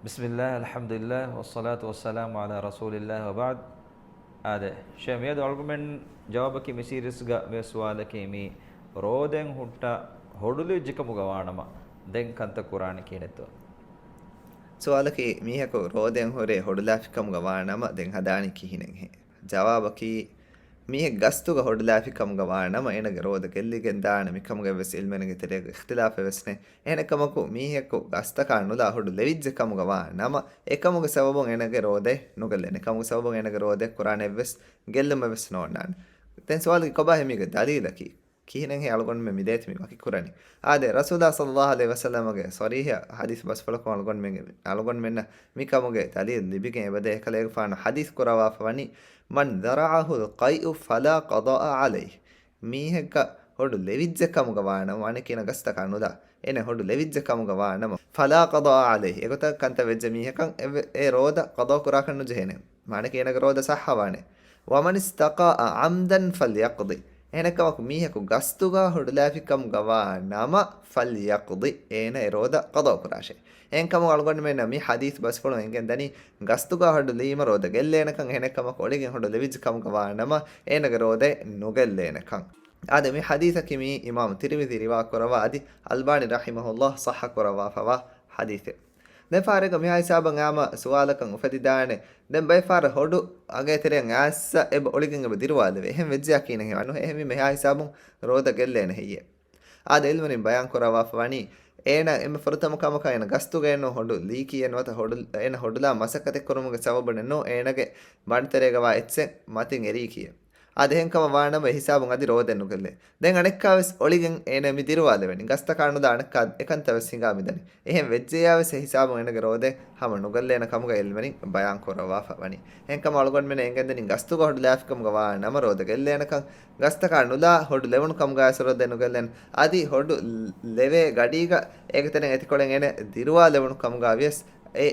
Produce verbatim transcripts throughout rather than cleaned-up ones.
بسم الله، الحمد لله، والصلاة والسلام على رسول الله، وبعد. އާދެ، ޝޭޚް، މިއަދު އަޅުގަނޑުމެން ޖަވާބަކީ މި ސީރީޒްގަ މި ސުވާލަކީ، މި ރޯދައިން ހުއްޓާ ހޮޑުލިބިއްޖެ ކަމުގަ ވާނަމަ، ދެން ކަންތައް ކުރާނީ ކިހިނެއްތޯ؟ ސުވާލަކީ، މީހަކު ރޯދައިން ހުރެ ހޮޑުލާފި ކަމުގަ ވާނަމަ، ދެން ހަދާނީ ކިހިނެއްހޭ؟ ޖަވާބަކީ، މީހެއް ގަސްތުގަ ހޮޑުލާފި ކަމުގަ ވާނަމަ، އޭނަގެ ރޯދަ ގެއްލިގެން ދާނެ. މިކަމުގަ އެއްވެސް އިލްމެންގެ ތެރޭގަ އިޚްތިލާފެއް ވެސް ނެތް. އެހެނެއްކަމަކު، މީހަކު ގަސްތަކާ ނުލާ ހޮޑު ލެވިއްޖެ ކަމުގަ ވާ ނަމަ، އެކަމުގެ ސަބަބުން އޭނަގެ ރޯދައެއް ނުގެއްލޭނެ. އެކަމުގެ ސަބަބުން އޭނަގެ ރޯދައެއް ކުރާނެ އެއްވެސް ގެއްލުމެއް ވެސް ނޯންނާނެ. ދެން ސުވާލަކީ، ކޮބާހޭ މީގެ ދަލީލަކީ؟ ކިހިނެއްހޭ އަޅުގަނޑުމެން މި ދޭތި މި ވަކި ކުރަނީ؟ އާދެ، ރަސޫލާ ޞައްލައްލާހު ޢަލައިހި ވަސައްލަމަގެ ޞަރީޙަ ޙަދީޘް ބަސްފުޅަކުން އަޅުގަނޑުމެންގެ، އަޅުގަނޑުމެންނަށް މިކަމުގެ ދަލީލު ލިބިގެން އެބަދޭ. އެކަލޭގެފާނު ޙަދީޘް ކުރައްވާފަ ވަނީ، من ذرعه القيء فلا قضاء عليه. މީހެއްގަ ހޮޑު ލެވިއްޖެ ކަމުގަ ވާނަމަ، މާނަ ކިޔަން ގަސްތަކާ ނުލާ، އޭނަ ހޮޑު ލެވިއްޖެ ކަމުގަ ވާނަމަ، فلا قضاء عليه، އެގޮތަށް ކަންތައް ވެއްޖެ މީހަކަށް އެ، އެ ރޯދަ ޤަޟާ ކުރާކަށް ނުޖެހޭނެ. މާނަ ކިޔަން އޭނަގެ ރޯދަ ޞައްޙަވާނެ. ومن استقاء عمدا فليقض. އެހެނެއްކަމަކު، މީހަކު ގަސްތުގަ ހޮޑުލާފި ކަމުގަ ވާ ނަމަ، فليقض، އޭނަ އެ ރޯދަ ޤަޟާ ކުރާށޭ. އެހެންކަމުން އަޅުގަނޑުމެންނަށް މި ޙަދީޘް ބަސްފުޅުން އެނގެން ދަނީ، ގަސްތުގަ ހޮޑު ލީމަ ރޯދަ ގެއްލޭނެކަން. އެހެނެއްކަމަކު، އޮޅިގެން ހޮޑު ލެވިއްޖެ ކަމުގަ ވާ ނަމަ، އޭނަގެ ރޯދައެއް ނުގެއްލޭނެކަން. އާދެ، މި ޙަދީޘަކީ މީ އިމާމު ތިރްމިޛީ ރިވާ ކުރައްވާ، އަދި އަލްބާނީ ރަޙިމަހުﷲ ޞައްޙަ ކުރައްވާފަވާ ޙަދީޘެއް. ދެން ފާރެއްގަ މިހާ ހިސާބަށް އާމަ ސުވާލަކަށް އުފެދިދާނެ. ދެން ބައެއް ފާރަށް ހޮޑު އަގޭ ތެރެއަށް އައިސް އެބަ އޮޅިގެން އެބަ ދިރުވާލެވޭ. އެހެން ވެއްޖެޔާ ކިހިނެއް ހެޔޮ؟ އެހެންވީމަ މިހާ ހިސާބުން ރޯދަ ގެއްލޭނެ ހެއްޔޭ؟ އާދެ، އިލްމުވެރިން ބަޔާން ކުރައްވާފަ ވަނީ، އޭނަ އެންމެ ފުރަތަމަ ކަމަކަށް އޭނަ ގަސްތުގައެއް ނޫން ހޮޑު ލީކީއެއް ނުވަތަ ހޮޑު، އޭނަ ހޮޑުލާ މަސައްކަތެއް ކުރުމުގެ ސަބަބުންނެއް ނޫން އޭނަގެ ބަނޑުތެރޭގަވާ އެއްޗެއް މަތިން އެރީކީއެއް. އާދެ، އެހެންކަމަށް ވާނަމަ އެ ހިސާބުން އަދި ރޯދައެއް ނުގެއްލޭ. ދެން އަނެއްކާވެސް އޮޅިގެން އޭނަ މި ދިރުވާލެވެނީ. ގަސްތަކާ ނުލާ އަނެއްކާ އެކަންތައް ވެސް ހިނގާ މިދަނީ. އެހެން ވެއްޖެޔާވެސް އެ ހިސާބުން އޭނަގެ ރޯދައެއް ހަމަ ނުގެއްލޭނެ ކަމުގައި އިލްމުވެރިން ބަޔާން ކުރައްވާފަ ވަނީ. އެހެންކަމުން އަޅުގަނޑުމެން އެނގެންދަނީ ގަސްތުގަ ހޮޑު ލާފިކަމުގަ ވާ ނަމަ ރޯދަ ގެއްލޭނެކަން، ގަސްތަކާ ނުލާ ހޮޑު ލެވުނު ކަމުގައި ރޯދައެއް ނުގެއްލޭނެ. އަދި ހޮޑު ލެވޭ ގަޑީގަ އޭގެ ތެރެއިން އެތިކޮޅެއް އޭނަ ދިރުވާލެވުނު ކަމުގަ ވިޔަސް އެ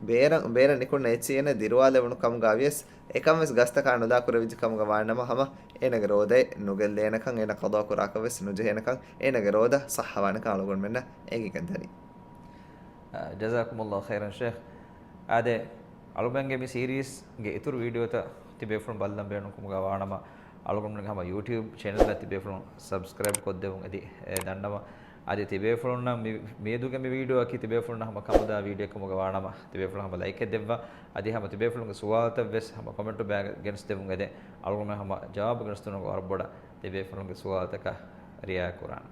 ބޭރަށް، ބޭރަށް ނިކުންނަ އެއްޗިއް އޭނަ ދިރުވާލެވުނު ކަމުގަ ވިޔަސް، އެކަން ވެސް ގަސްތަކާ ނުލާ ކުރެވިއްޖެ ކަމުގަ ވާނަމަ ހަމަ އޭނަގެ ރޯދައެއް ނުގެއްލޭނެކަން، އޭނަ ޤަޟާ ކުރާކަށް ވެސް ނުޖެހޭނެކަން، އޭނަގެ ރޯދަ ޞައްޙަވާނެކަން އަޅުގަނޑުމެންނަށް އެނގިގެން ދަނީ. އަ، جزاكم الله خيرا شيخ. އާދެ، އަޅުގަނޑުގެ މި ސީރީޒްގެ އިތުރު ވީޑިއޯތައް ތިބޭފުޅުން ބައްލަން ބޭނުންކަމުގަ ވާނަމަ، އަޅުގަނޑުގެ ހަމަ ޔޫޓިއުބް ޗެނަލްއަށް ތިބޭފުޅުން ސަބްސްކްރައިބް ކޮށްދެވުން އެދި، އެ، ދަންނަވަން. އަދި ތިބޭފުޅުންނަށް މި، މިއަދުގެ މި ވީޑިއޯއަކީ ތިބޭފުޅުންނަށް ހަމަ ކަމުދާ ވީޑިއޯއެއްކަމުގަ ވާނަމަ، ތިބޭފުޅުން ހަމަ ލައިކެއް ދެއްވާ، އަދި ހަމަ ތިބޭފުޅުންގެ ސުވާލުތައް ވެސް ހަމަ ކޮމެންޓު ބައިގަ ގެނެސްދެވުން އެދެން. އަޅުގަނޑު ހަމަ ޖަވާބު ގެނެސްދިނުމުގެ ވަރަށް ބޮޑަށް ތިބޭފުޅުންގެ ސުވާލުތަކަށް ރިއާޔަތް ކުރާނަން.